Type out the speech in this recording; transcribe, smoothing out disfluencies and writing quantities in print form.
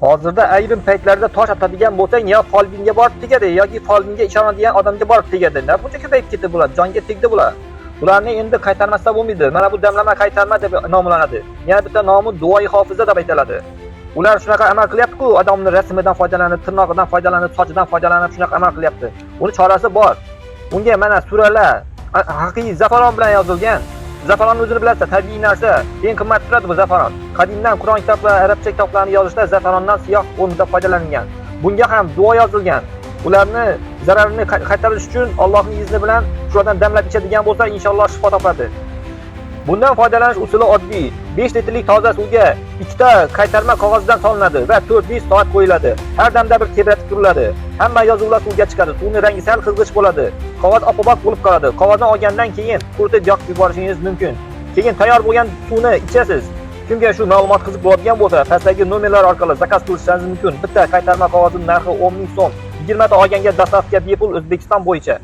Hozirda ayrim paytlarda tosh otadigan bo'lsang, yo folbinga borib tegadi yoki folbinga ishonadigan odamga borib tegadi. Na buncha ko'payib ketdi bular, jonga tegdi bular. Bularni endi qaytarmasa bo'lmaydi. Mana bu damlama qaytarma deb nomlanadi. Yana bitta nomi duoi hofiza deb aytiladi. Ular shunaqa amal qilyapti-ku, odamni rasmidan foydalanib, tirnog'idan foydalanib, sochidan foydalanib shunaqa amal qilyapti. Uni chorasi bor. Unga mana suralar haqiqiy zafaron bilan yozilgan. Zafaronni o'zini bilasiz, tabiiy narsa, eng qimmat turadi bu zafaron. Qadimdan Qur'on kitoblar, arabcha kitoblarni yozishda zafarondan siyoh o'rnida foydalanilgan. Bunga ham duo yozilgan. Ularni zararini qaytarish uchun Allohning izni bilan shulardan damlab ichadigan bo'lsa, inshaalloh shifo topadi. Bundan foydalanish usuli oddiy. 5 litrlik toza suvga ikkita qaytarma qog'ozdan solinadi va 4-5 soat qo'yiladi. Har damda bir tebratib turiladi. Hamma yozuvlar suvga chiqadi. Suvning rangi sal qizg'ish bo'ladi. Qog'oz oppoq bo'lib qoladi. Qog'ozni olgandan keyin quritib yoqib yuborishingiz mumkin. Keyin tayyor bo'lgan suvni ichasiz. Kimga shu ma'lumot qiziq bo'ladigan bo'lsa, pastdagi nomerlar orqali zakaz qilishingiz mumkin. Bitta qaytarma qog'ozining narxi 10 ming so'm. 20 ta olganga доставка bepul O'zbekiston bo'yicha.